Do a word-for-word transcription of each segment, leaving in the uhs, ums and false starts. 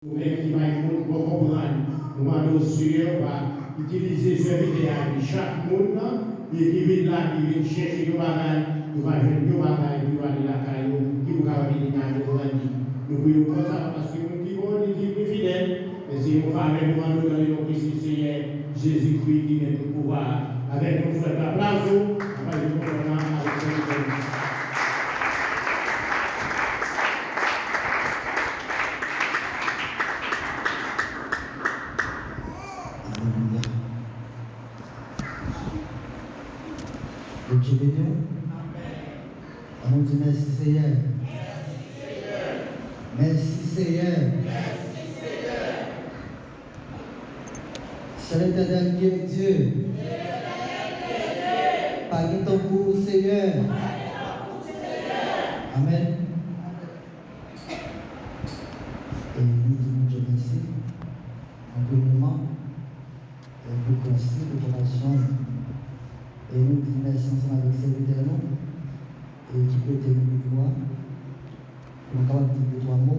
Ou menm ki bay moun bon konprann, nou mande w, Seyè, w a itilize sèvitè a epi chak moun nan, epi ki vin la, ki vin chèche yon bagay, yo pa jwenn yon bagay pou yo ale lakay yo, ki pou kapab ede n ale grandi. Nou priye w konsa, paske moun ki bon, li di, li fidèl, men se yon favè nou mande w nan le non presyeux Seyè Jezikri ki gen tout pouvwa a. Avèk yon fòt aplozisman, aplozisman avèk sèvitè nou. Alelouya. Bondye beni w. Ann nou di mèsi, Seyè. Mèsi, Seyè. C'est l'Éternel qui est Dieu. Pa gen tankou w, Seyè. Amèn. E nou di Bondye mèsi. An premyèman, e pou gras li, pou konpasyon li. E nou di mèsi ansanm avèk sèvitè nou, e ki prete nou mikwo a, pou nou kapab di de twa mo.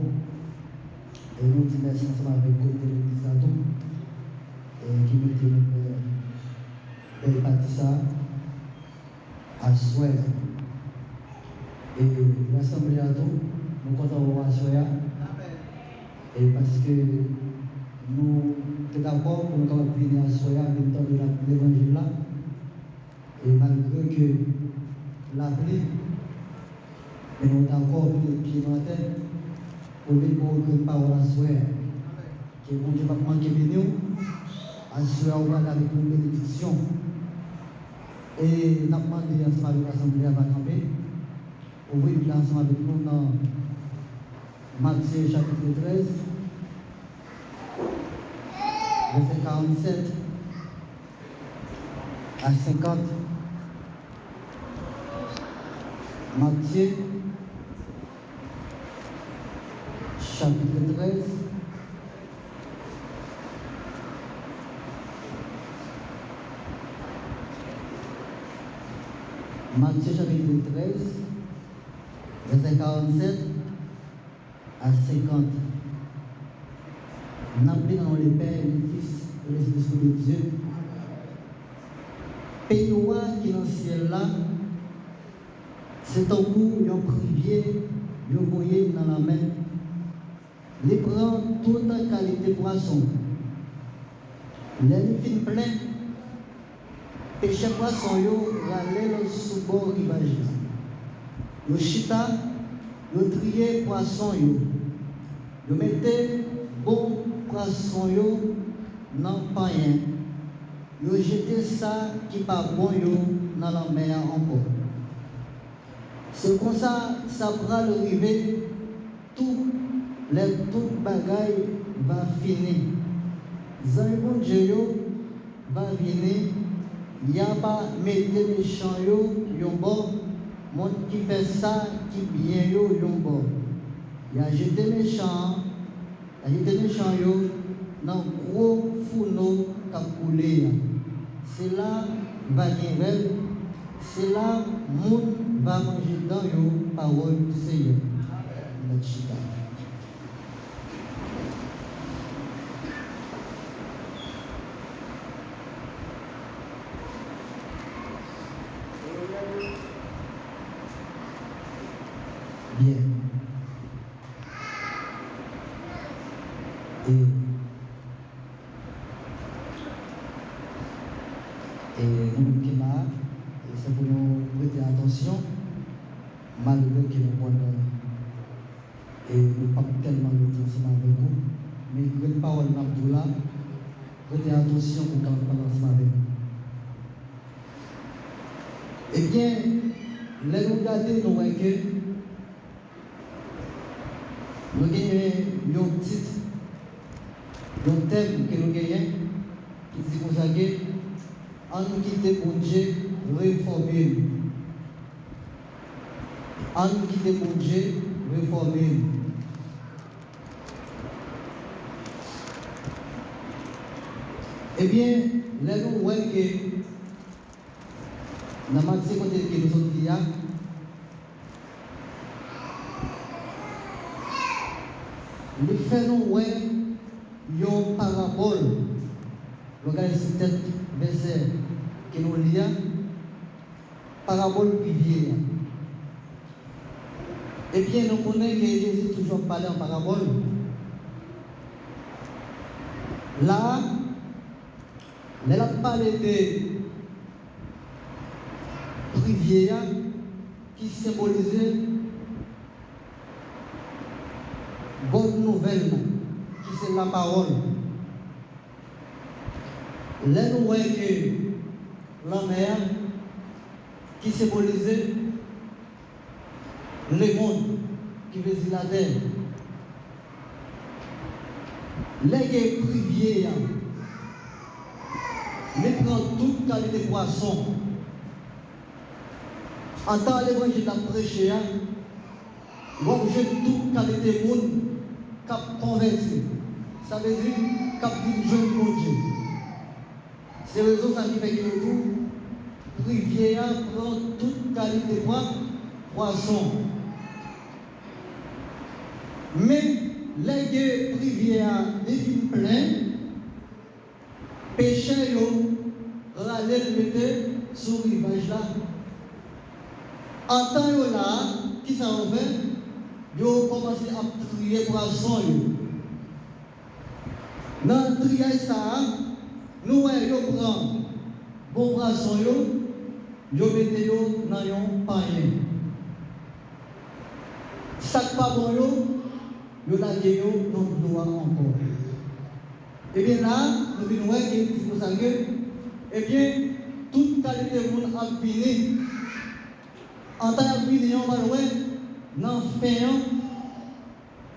E nou di mèsi ansanm avèk komite legliz la tou, e ki mete nou fè bèl pati sa a. Aswè a. E rasanble a tou, nou kontan wè w aswè a. E paske nou te dakò pou nou kapab vini aswè a, vin tande la, levanjil la. E malgre ke lapli, men nou dakò pou nou met pye nou atè, pou vin pran yon grenn pawòl aswè a. Ke Bondye p ap manke beni w. Aswè a, ou prale avèk yon benediksyon. E n ap mande ansanm avèk asanble a va kanpe. Ouvri Bib la ansanm avèk nou nan Matye chapit trèz, vèsè karannsèt a senkant. Matye, chapit trèz. Matye, chapit trèz, vèsè karannsèt a senkant. N ap li nan non le Pè, le Fis e le Sentespri de Dye. Peyi w a ki nan syèl la, se tankou yon privye yo voye nan lanmè. Li pran tout kalite pwason. Lè li fin plen, pechè pwason yo rale l sou bò rivaj la. Yo chita, yo triye pwason yo. Yo mete bon pwason yo nan panyen. Yo jete sa ki pa bon yo nan lanmè a ankò. Se konsa sa pral rive tou lè tout bagay va fini. Zanj Bondye yo va vini, y a pa mete mechan yo yon bò, moun ki fè sa ki byen yo yon bò. Y a jete mechan an, y a jete mechan yo nan gwo founo k ap boule a. Se la va gen rèl, se la moun va manje dan yo, pawòl Seyè. N ap chita. Byen. E, e nou menm ki la a, e se pou nou prete atansyon, malgre ke nou konn, e nou p ap tèlman rete ansanm avèk ou, men grenn pawòl n ap di w la, prete atansyon pou w kapab pale ansanm avèk nou. Ebyen, lè nou gade, nou wè ke nou genyen yon tit, yon tèm ke nou genyen, ki di konsa ke, ann kite Bondye refòme nou. Ann kite Bondye refòme nou. Ebyen, lè nou wè ke nan Matye kote ke nou sot li a, Li fè nou wè yon parabòl. Nou gade sou tèt vèsè ke nou li a, parabòl rivye a. Ebyen, nou konnen ke Jezi toujou ap pale an parabòl. La a, lè l ap pale de rivye a, ki senbolize bòn nouvèl la, ki se lapawòl. Lè nou wè ke lanmè a, ki senbolize lemonn, ki vle di latè, lè ke rivye a, li pran tout kalite pwason. Antan levanjil l ap preche a, w ap jwenn tout kalite moun k ap konvèti. Sa vle di, k ap vin jwenn Bondye. Se rezon sa ki fè ke yo di w, rivye a pran tout kalite pwa, pwason. Men, lè ke rivye a li fin plen, pechè yo rale l mete sou rivaj la. Antan yo la a, kisa yo fè? Yo kòmanse ap triye pwason yo. Nan triyaj sa a, nou wè yo pran bon pwason yo, yo mete yo nan yon panyen. Sa k pa bon yo, yo lage yo nan dlo a ankò. Ebyen la, nou vin wè ke, se pou sa ke, ebyen, tout kalite moun ap vini. Antan y ap vini an, w pral wè, nan fen an,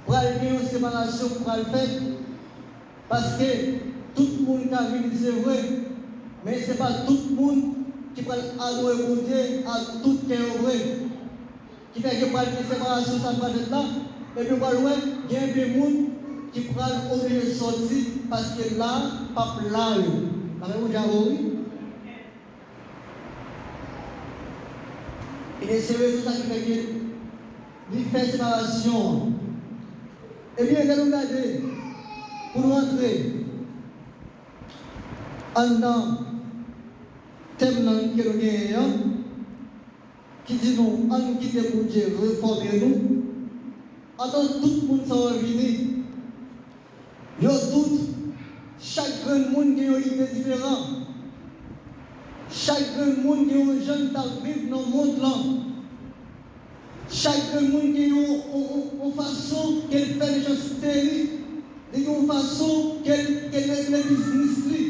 pral gen yon separasyon k pral fèt, paske tout moun ka vini, se vre, men se pa tout moun ki pral adore Bondye ak tout kè yo vre. Ki fè ke pral gen separasyon sa k pral fèt la, epi w pral wè, gen de moun ki pral oblije sòti, paske la p ap la yo. Bagay ou dja wè, wi. Ebyen, se rezon sa ki fè ke li fè separasyon an. Ebyen, lè nou gade, pou nou antre anndan tèm nan ke nou genyen an, ki di nou, ann kite Bondye refòme nou, antan tout moun sa yo vini, yo tout, chak grenn moun gen yon ide diferan. Chak grenn moun gen yon jan l t ap viv nan mond lan. Chak grenn moun gen yon, yon, yon, yon fason ke l fè mechanste li. Li gen yon fason ke l, ke l regle biznis li.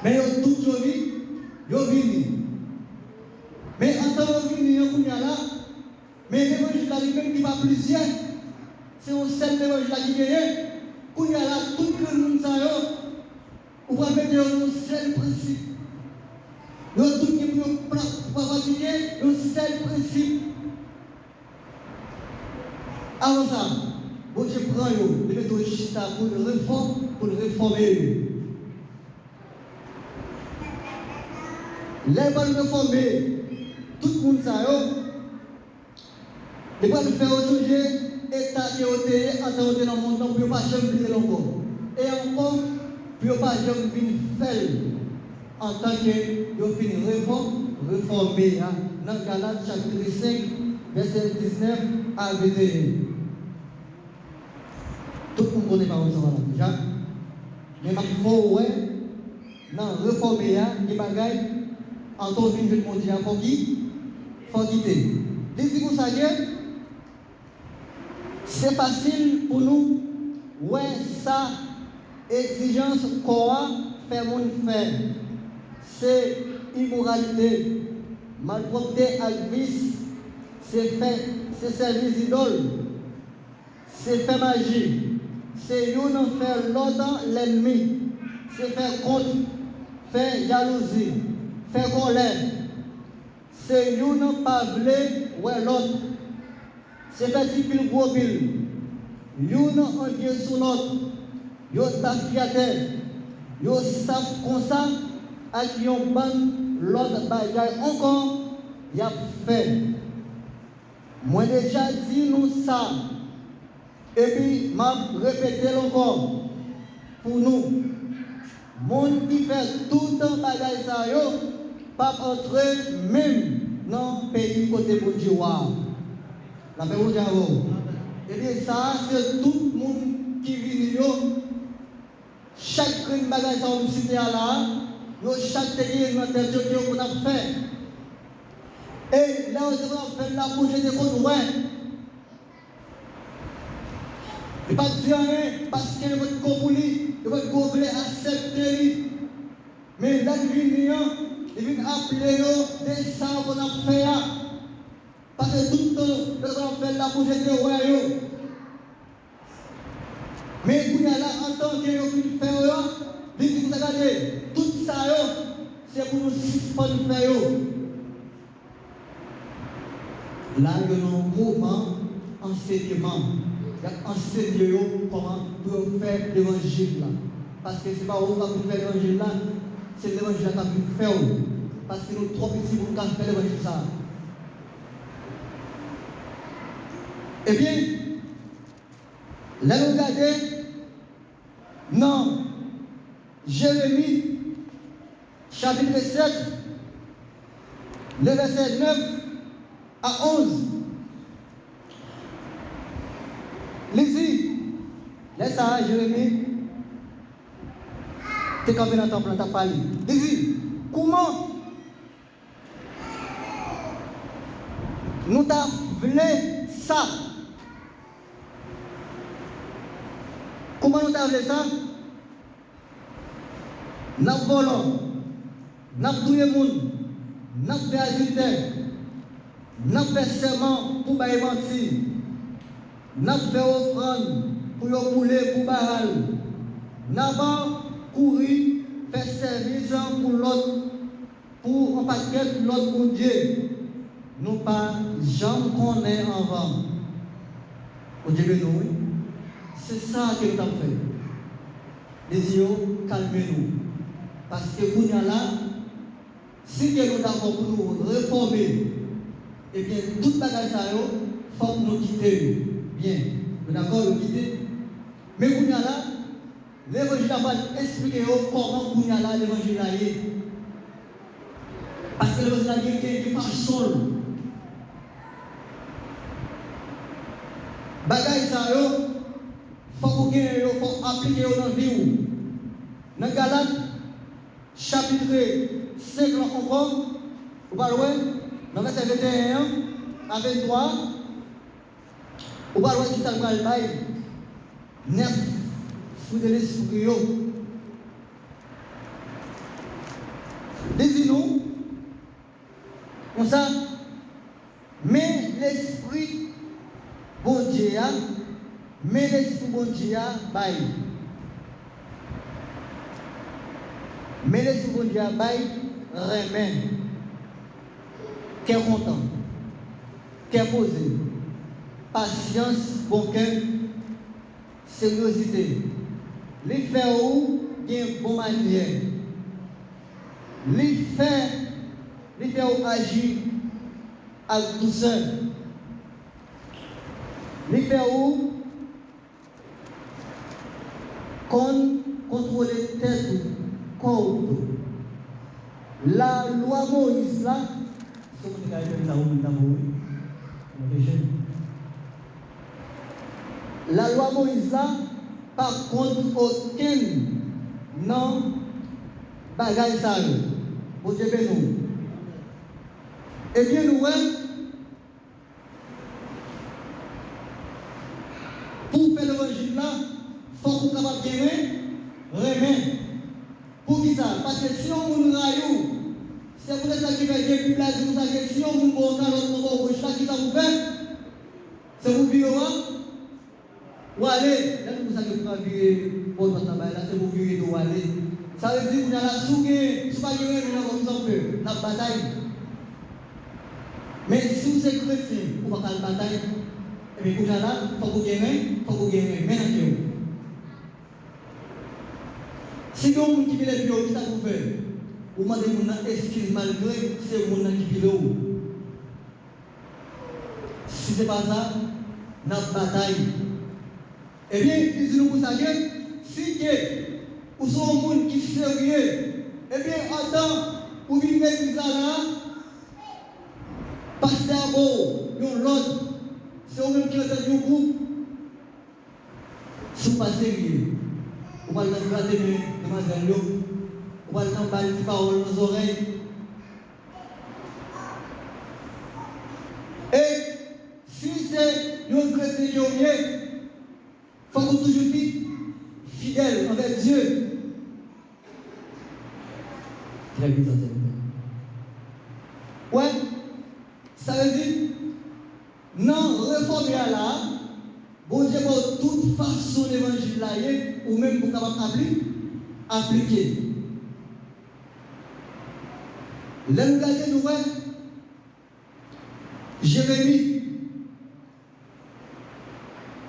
Men yo tout yo vi-, yo vini. Men antan yo vini an kounye a la, men levanjil la li menm li pa plizyè. Se yon sèl levanjil la ki genyen. Kounye a la, tout grenn moun sa yo, ou pral mete yo nan yon sèl prensip. Yo tout gen pou yo pra-, pou pratike yon sèl prensip. Avan sa, Bondye pran yo, li mete yo chita pou l refò-, pou l refòme yo. Lè l pral refòme tout moun sa yo, li pral fè yo sonje eta ke yo te ye antan yo te nan mond lan, pou yo pa janm bliye l ankò. E ankò, pou yo pa janm vin fè l antan ke yo fin refò-, refòme a, nan Galat chapit senk, vèsè diznèf a venteyen. Tout moun konnen pawòl sa a la deja. Men m ap fè w wè, nan refòme a, gen bagay, antan w vin jwenn Bondye a, fò ki, fò kite. Li di konsa ke, se fasil pou nou wè sa egzijans kò a fè moun fè. Se imoralite, malpwòpte ak vis, se fè, se sèvi zidòl, se fè maji, se youn fè lòt lènmi, se fè kont, fè jalouzi, fè kòlè, se youn pa vle wè lòt, se fè ti pil gwo pil, youn anvye sou lòt, yo tafyatè, yo saf konsa, ak yon bann lòt bagay ankò y ap fè. Mwen deja di nou sa, Epi m ap repete l ankò pou nou, moun ki fè tout bagay sa yo p ap antre menm nan peyi kote Bondye w a. Lapè Bondye avè w. Ebyen, sa a se tout moun ki vini yo. Chak grenn bagay sa yo m site a la a, yo chak te gen nan tèt yo ke yo konn ap fè. E lè yo te konn ap fè l la, Bondye te konn wè. Li pa t di anyen, paske yo pa t ko pou li, yo pa t ko vle aksepte li. Men lè l vini an, li vin aple yo de sa yo konn ap fè a. Paske tout tan lè yo konn ap fè l la, Bondye te wè yo. Men kounye a la, antan ke yo fin fè yo a, li di konsa, gade, tout sa yo, se pou nou sispann fè yo. La, yo nan yon moman ansèyman. Y ap anseye yo kòman pou yo fè levanjil la. Paske se pa ou k ap vin fè levanjil la, se levanjil la k ap vin fè w. Paske nou twò piti pou nou ka fè levanjil sa a. Ebyen, lè nou gade nan Jeremi, chapit sèt, le vèsè nèf a onz, li di, lè sa a, Jeremi te kanpe nan tanp lan, t ap pale. Li di, kouman nou ta vle sa? Kouman nou ta vle sa? N ap vòlò, n ap touye moun, n ap fè adiltè, n ap fè sèman pou bay manti, n ap fè ofrann pou yo boule pou Baal, n ap kouri fè sèvis pou lòt pou yon pakèt lòt bondye nou pa janm konnen anvan. Bondye beni w, wi. Se sa ke nou t ap fè. Li di yo, kalme nou. Paske kounye a la, si ke nou dakò pou nou refòme, ebyen, tout bagay sa yo, fòk nou kite yo. Byen, nou dakò, nou kite. Men kounye a la, levanjil la pral esplike yo kòman kounye a la levanjil la ye. Paske levanjil la gen, gen, gen fason l. Bagay sa yo, fòk ou genyen yo, fòk w aplike yo nan vi w. Nan Galat, chapit senk lan ankò, ou pral wè, nan vèsè venteyen an a venntwa, ou pral wè kisa l pral bay. Nèf fwi de lespri yo. Li di nou, konsa, men lespri Bondye a, men lespri Bondye a bay. Men lespri Bondye a bay renmen, kè kontan, kè poze, pasyans, bon kè, seryozite. Li fè ou gen bon manyè. Li fè, li fè ou aji ak dousè. Li fè ou konn kontwole tèt ou, kò ou tou. Lalwa Moyiz la, si w te ka repete sa, ou menm ta bon, wi. Mwen te jèn. Lalwa Moyiz la pa kont okenn nan bagay sa yo. Bondye beni w. Ebyen, nou wè, pou w fè levanjil la, fòk ou kapab gen ren, renmen. Poukisa? Paske si yon moun rayi w, se poutèt sa ki fè ke Bib la di nou sa, ke si yon moun ba w yon kalòt nan bò goch la, kisa pou w fè? Se pou w vire w a, w ale. Lè nou di sa ke pou w ka vire bò dwat la bay la, se pou w vire do w ale. Sa vle di, kounye a la, si w gen, si w pa gen renmen ankò, kisa w fè? N ap batay. Men si w se kretyen, ou pa ka al batay. Ebyen, kounye a la, fòk ou gen ren, fòk ou gen renmen nan kè w. Si gen yon moun ki pile pye w, kisa pou w fè? Ou mande moun nan eskiz malgre se moun nan ki pile w. Si se pa sa, n ap batay. Ebyen, li di nou konsa ke si ke ou se yon moun ki serye, ebyen, antan ou vin legliz la la, pastè a ba w yon lòd, se ou menm ki antann yon gwoup, si w pa serye, ou pral nan grate men demwazèl yo, ou pral nan ba l ti pawòl nan zòrèy. E si se yon kretyen ke w ye, fòk ou toujou fi, fidèl anvè Dye. Trè byen, sa, sèvitè. Wè, sa vle di, nan refòme a la, Bondye ba w tout fason levanjil la ye, ou menm pou w kapab apli-, aplike. Lè nou gade, nou wè, Jeremi,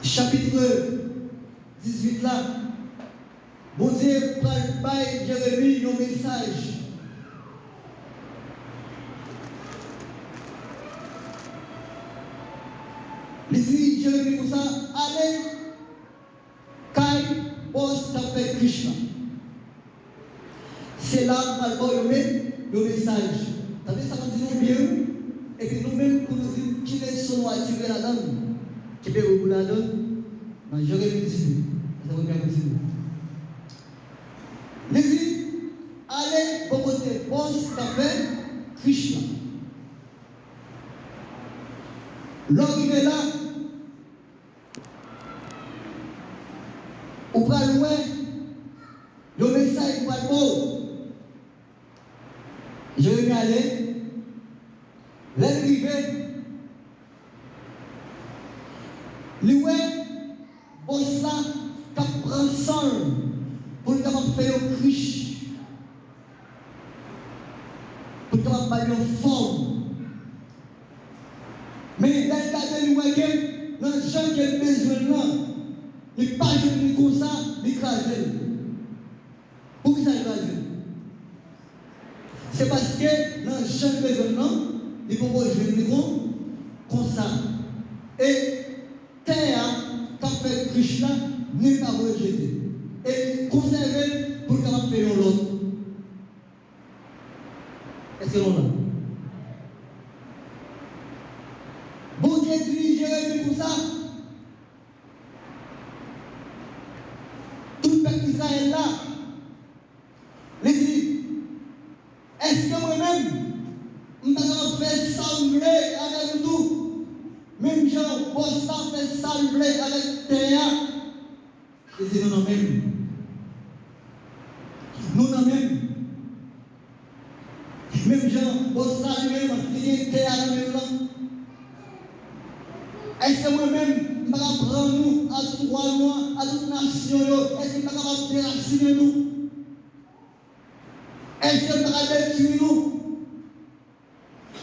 chapit dizuit la, Bondye pral bay Jeremi yon mesaj. Li di Jeremi konsa, ale kay bòs k ap fè krich la. Se la m pral ba w yon me-, yon mesaj. Tande sa m ap di nou byen, wi. Epi nou menm, pou nou di m ki leson nou atire ladan l. Kenbe w ladan l. Nan Jeremi dizuit, vèsè premye a pou dizuit. Li di, ale bò kote bòs k ap fè krich la. Lè w rive la, ou pral wè yon mesaj m pral ba w. Jeremi ale, lè l rive, li wè bòs la k ap pran san l pou l kapab fè yon krich, pou l kapab ba l yon fòm. Men lè l gade, li wè ke nan jan ke l bezwen l lan, li pa jwenn li konsa, li kraze l. Poukisa l kraze l? Se paske nan jan l bezwen l lan, li poko jwenn li kon, konsa. E tè a k ap fè krich la, nèg la voye l jete. E li konsève l pou l kapab fè yon lòt. Èske nou la? Bondye di Jeremi konsa, tout pèp Izrayèl la, li di, èske mwen menm, m pa kapab fè sa m vle avè nou tou? Menm jan bòs la fè sa l vle avèk tè a. Li di nou nan men m. Nou nan men m. Menm jan bòs la li menm, li gen tè a nan men l lan. Èske mwen menm, m pa ka pran nou, a tout wa nou an, a tout nasyon yo, èske m pa kapab derasinen nou? Èske m pa ka detwi nou?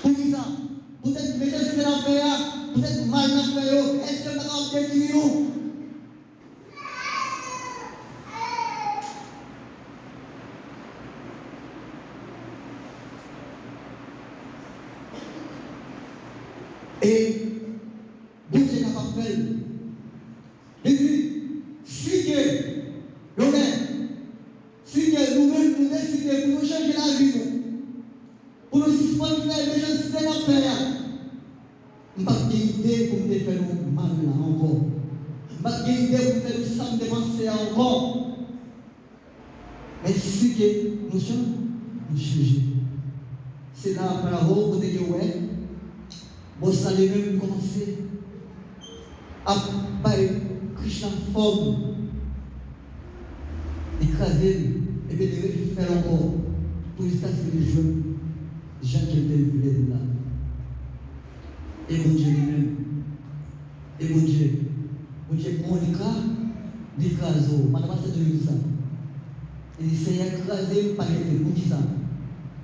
Poukisa? Poutèt mechanste n ap fè a, poutèt mal n ap fè yo, èske m pa kapab detwi nou? E Bondye kapab fè l. Li di, si ke, yo gen, si ke nou menm nou deside pou nou chanje lavi nou, pou nou sispann fè mechanste n ap fè a, m p ap gen ide pou m te fè nou mal la ankò. M p ap gen ide pou m fè nou sa m te panse a ankò. Men si ke nou chan-, nou chanje. Se la, bravo, kote ke w wè, bòs la li menm li kòmanse ap bay krich la fòm. Li kraze l, epi li refè l ankò, pou jiskaske li jwenn jan ke l te vle l la. E Bondye li menm, e Bondye, Bondye pran li kra, li kraze w. Madan pastè Joe di sa. Li di, Senyè, kraze m, pa jete m. Poukisa?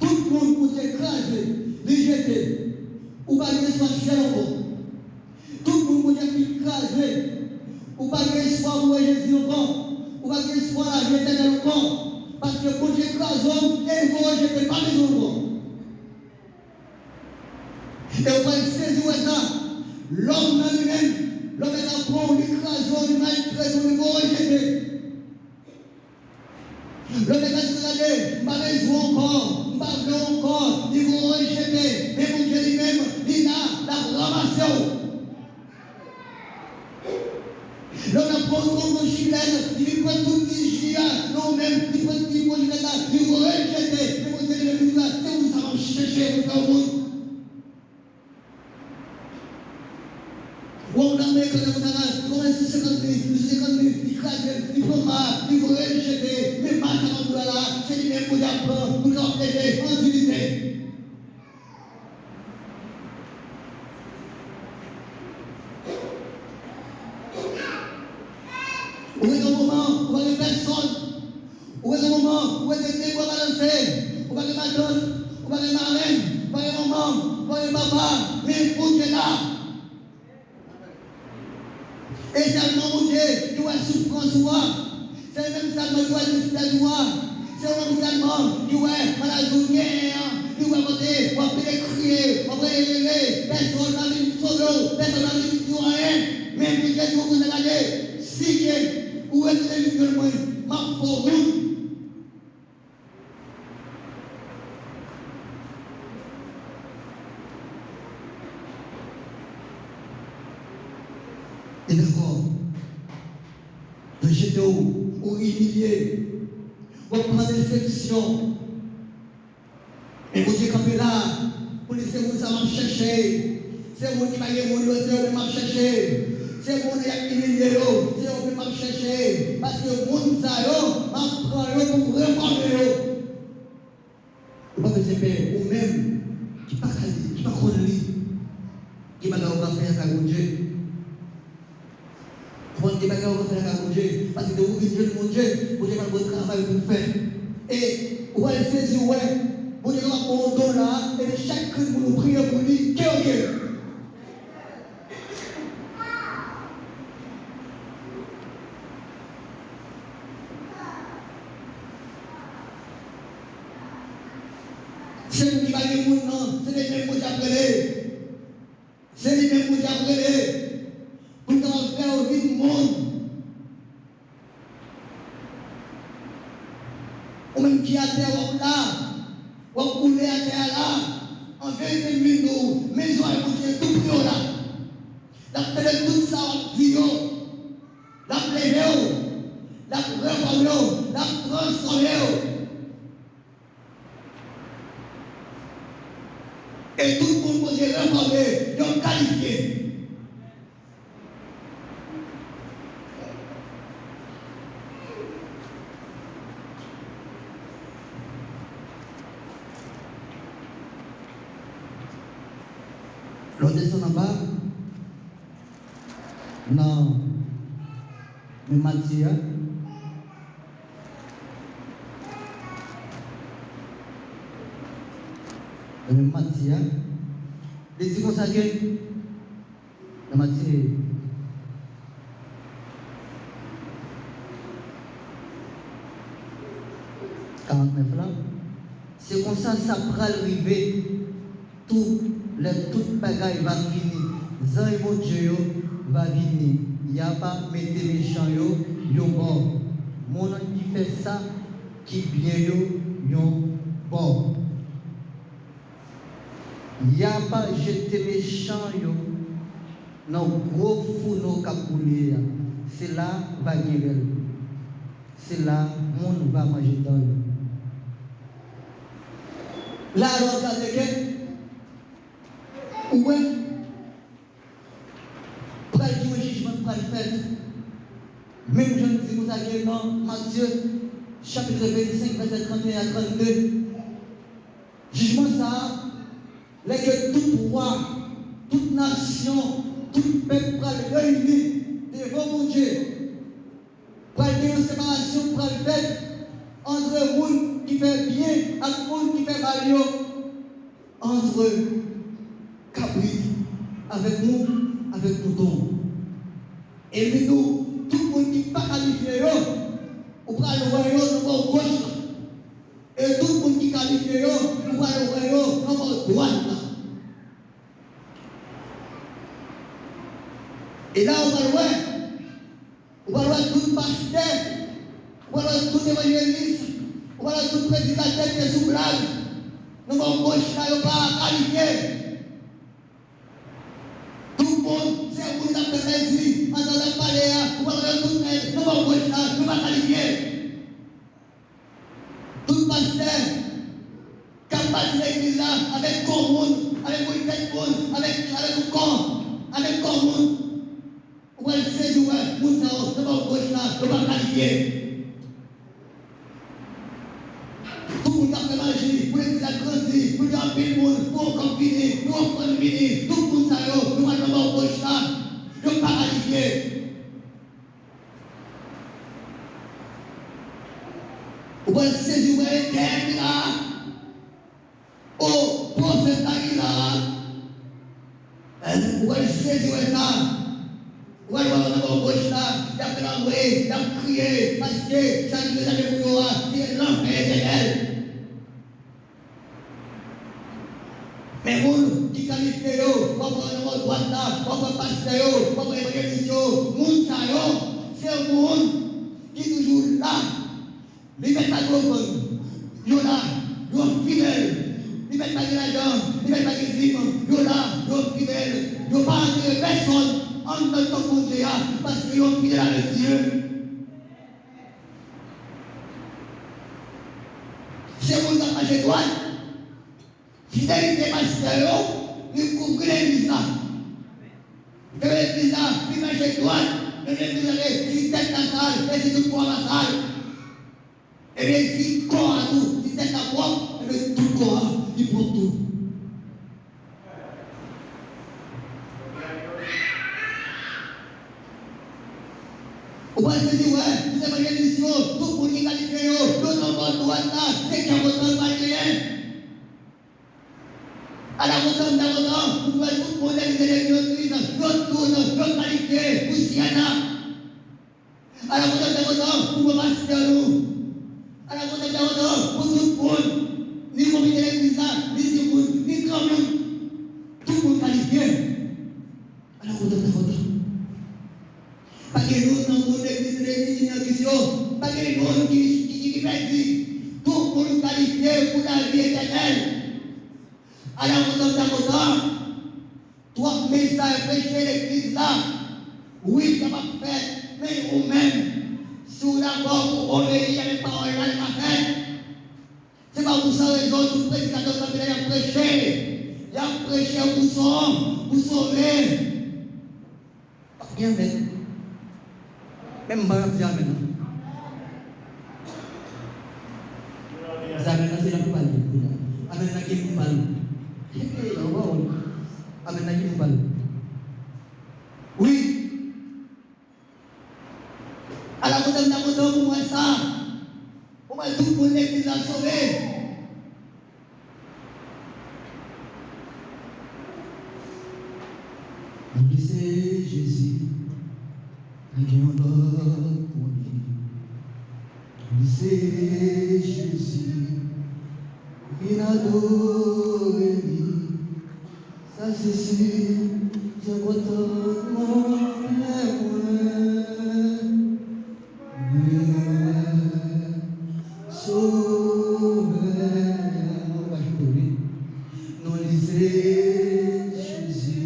Tout moun Bondye kraze, li jete. Ou pa gen espwa syèl ankò. Tout moun Bondye fin kraze. Ou pa gen espwa pou wè Jezi ankò. Ou pa gen espwa lavi etènèl ankò. Paske Bondye kraze w e l voye w jete, pa bezwen w ankò. E w pral sezi wè sa. Lòm nan li menm, Lè w mèt ap pran w, li kraze w, li maltrete w, li voye w jete. Lè w mèt ap di, "Gade, m pa bezwen w ankò, m pa vle w ankò," li voye w jete. Men Bondye li menm, li la, l ap ranmase w. Lè w nan pran yon tonton chilèn, li vin pran tout ti ji a nan ou menm, li pran ti pwojè la, li voye l jete. Men Bondye li menm, li di la, "Se moun sa m ap chèche pou fè yon moun." Wè yon dam nan ekran nan konsa la, li kòmanse senkant li, li senkant li, li kraze l, li pran ma, li voye l jete. Men ma sa m ap di w la, se li menm Bondye ap pran pou l kapab leve an diyite. Ou gen yon moman, ou pa gen pèsonn. Ou gen yon moman, ou wè de bra balanse. Ou pa gen matant, ou pa gen marenn, ou pa gen manman, ou pa gen papa. Men Bondye la. E sèlman Bondye ki wè soufrans ou a. Se li menm sèlman ki wè tristès ou a. Se li menm sèlman ki wè maladi w genyen an. Li wè kote w ap pede kriye, w ap rele, rele. Pèsonn pa vin sove w, pèsonn pa vin di w anyen. Men Bondye di w konsa, "Gade, si ke ou retounen vin jwenn mwen, m ap fè w moun." E dakò, yo jete w, ou imilye, w ap pran desepsyon. Men Bondye kanpe la, pou li se moun sa m ap chèche. Se moun ki pa gen moun yo, se yo menm m ap chèche. Se moun y ap imilye yo, se yo menm m ap chèche. Paske moun sa yo, m ap pran yo pou m refòme yo. Ou pa bezwen pè, ou menm ki pa ka li, ki pa konn li. Gen bagay ou ka fè ak Bondye. Ou konn gen bagay ou ka fè ak Bondye. Paske depi ou vin jwenn Bondye, Bondye pral ba w travay pou w fè. E ou pral sezi, ou wè, Bondye kapab ba w yon don la, epi chak grenn moun ou priye pou li, ke yo geri. Se moun ki pa gen moun nan, se li menm Bondye ap rele. Se li menm Bondye ap rele pou l kapab fè w vin moun. Ou menm ki atè, w ap la, w ap woule atè a la, an verite, m vin di w, men zòrèy Bondye tou pre w la. L ap tande tout sa w ap di yo. L ap leve w. L ap refòme w. L ap transfòme w. E tout moun Bondye refòme, yo kalifye. Lè w desann anba, nan men Matye a, nan men Matye a, li di konsa ke, nan Matye, karantnèf la, se konsa sa pral rive tou, lè tout bagay va fini, zanj Bondye yo va vini, y ap mete mechan yo yon bò, moun ki fè sa ki byen yo yon bò. Y ap jete mechan yo nan gwo founo k ap boule a. Se la va gen rèl. Se la moun va manje dan yo. La, lè w ap gade ke, ou wè, pral gen yon jijman k pral fèt. Menm jan l di konsa ke nan Matye, chapit vennsenk, vèsè trannteyen a trannde. Jijman sa a, lè ke tout wa, tout nasyon, tout pèp pral reyini devan Bondye, pral gen yon separasyon k pral fèt ant moun ki fè byen ak moun ki fè mal yo, ant kabrit avèk moun, avèk mouton. E li di nou, tout moun ki pa kalifye yo, ou pral wè yo nan bò goch la. E tout moun ki kalifye yo, ou pral wè yo nan bò dwat la. E la ou pral wè, ou pral wè tout pastè, ou pral wè tout evanjelis, ou pral wè tout predikatè ki te sou blag, nan bò goch la, yo pa kalifye. Tout moun, se moun k ap fè mèzi, pandan l ap pale a, ou pral wè tout nèg nan bò goch la, yo pa kalifye. Tout pastè k ap bati legliz la avèk kò moun, avèk bouy tèt moun, avèk, avèk kò, avèk kò moun, ou pral sezi wè moun sa yo nan bò goch la, yo pa kalifye. Tout moun k ap fè maji pou legliz la grandi, pou l gen anpil moun, pou yon kòb vini, pou yon ofrann vini, tout moun sa yo, yo pral nan bò goch la, yo pa kalifye. Ou pral sezi wè etè ki la. O, pwofèt la ki la. Ou pral sezi wè sa. Ou pral wè nan bò goch la, y ap klanbre, y ap kriye, paske sa ki rezève pou yo a, se lanfè etènèl. Men moun ki kalifye yo, w ap wè nan bò dwat la, w ap wè pastè yo, w ap wè evanjelis yo, moun sa yo, se moun ki toujou la. Li mèt pa gen ofrann, yo la, yo fidèl. Li mèt pa gen lajan, li mèt pa gen dim, yo la, yo fidèl. Yo pa antere pèsòn anndan tanp Bondye a, paske yo fidèl avèk Dye. Se moun k ap mache dwat. Fidelite pastè yo, li kouvri legliz la. Li fè legliz la, li mache dwat, men legliz la, si tèt la sal, e si tout kò a pa sal. Ebyen, si kò a tou, si tèt la pwòp, ebyen, tout kò a, li pwòp tou. Ou pral sezi wè, tout evanjelis yo, tout moun ki kalifye yo, yo nan bò dwat la, se kè kontan yo pral genyen. Ala kontan m ta kontan pou m wè tout moun legliz, legliz, legliz, yo tout, yo kalifye pou syèl la. Ala kontan m ta kontan pou m wè pastè nou. Ala kontan m ta kontan pou tout moun, ni komite legliz la, ni timoun, ni granmoun. Tout moun kalifye. Ala kontan m ta kontan. Pa gen youn nan moun legliz Reyini nan kis yo. Pa gen youn ki, ki, ki, ki pèdi. Tout moun kalifye pou lavi etènèl. Ala kontan m ta kontan. Twòp mesaj preche legliz la. Wi, sa p ap fèt. Men ou menm, si w dakò pou w obeyi avèk pawòl la, li ka fèt. Se pa pou sa rezon tout predikatè kanpe la, y ap preche. Y ap preche pou sov, pou sove. Pa gen amèn. Menm ban ap di amèn nan. Se amèn nan, se la pou pale. Amèn nan ki pou pale. Ehe, la ou pa wè. Amèn nan ki pou pale. Wi. Ala kontan m ta kontan pou m wè sa. Pou m wè tout moun legliz la sove. Mwen se Jezi, pa gen yon lòt pou li. Mwen se Jezi, vin adore li. Sa se si, byen kontantman kè mwen. Mwen wè Sovè a, ou pa chante, wi. Non li se Jezi,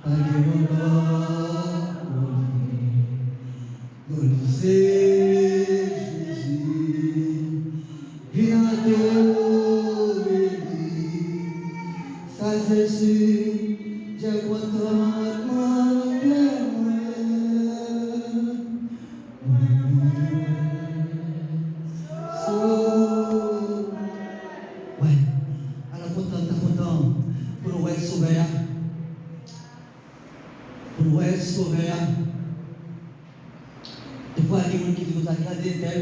pa gen yon lòt kòm li. Non li se Jezi, vin adore li. Sa se si, byen kontantman kè mwen. Wè, ala kontan, ta kontan pou nou wè Sovè a. Pou nou wè Sovè a. Defwa, gen moun ki di konsa, gade entèl.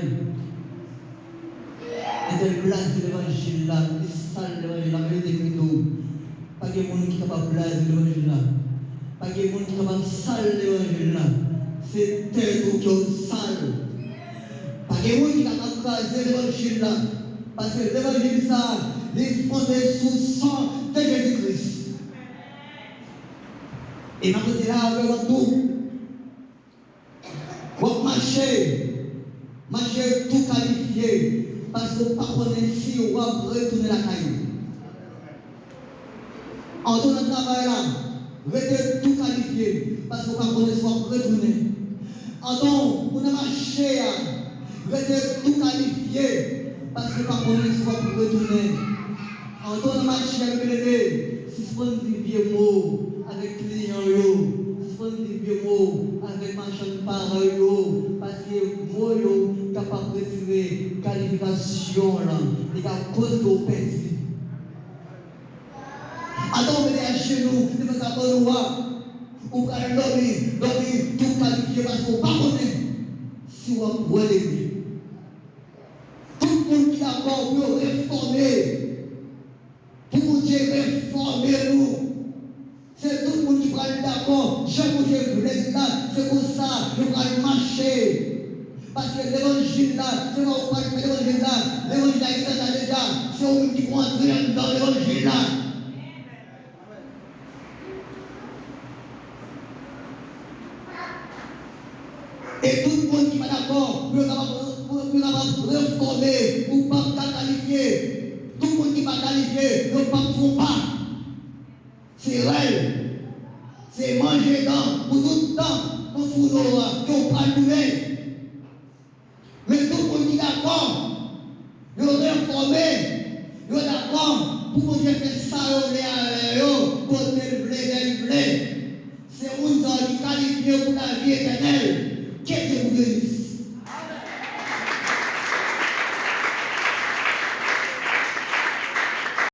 Entèl blaze levanjil la, li sal levanjil la, men yo te vin di w. Pa gen moun ki kapab blaze levanjil la. Pa gen moun ki kapab sal levanjil la. Se tèt ou ke w sal. Pa gen moun ki kapab kraze levanjil la. Paske levanjil sa, li fonde sou san de Jezi Kris. E m ap rete la avè w tou. W ap mache, mache tou kalifye, paske w pa konnen si w ap retounen lakay ou. Anton nan travay la, rete tou kalifye, paske w pa konnen si w ap retounen. Anton, ou nan mache a, rete tou kalifye, paske w pa konnen si w ap retounen. Anton nan mache a, rete, sispann di vye mo avèk kliyan yo, sispann di vye mo avèk machann parèy yo, paske mo yo kapab retire kalifikasyon w lan, li ka koz ke w pèdi. Adan w mete ajenou devan kabann ou a, ou pral dòmi, dòmi tou kalifye paske w pa konnen si w ap releve. Tout moun ki dakò pou yo refòme, pou Bondye refòme nou, se tout moun ki pral dakò, jan Bondye vle l la, se konsa yo pral mache. Paske levanjil la, se pa ou pral fè levanjil la, levanjil la gentan la deja, se yon moun ki pou antre anndan levanjil la. E tout moun ki pa dakò, pou yo kapab, pou, pou yo kapab refòme, ou p ap ka kalifye. Tout moun ki pa kalifye, yo p ap fè yon pa. Se rèl, se manje dan pou tout tan nan founo a ke w pral tounen. Men tout moun ki dakò, yo refòme, yo dakò pou Bondye fè sa yo vle avè yo, kote l vle, lè l vle. Se moun sa yo ki kalifye pou lavi etènèl. Ke Dye pou beni.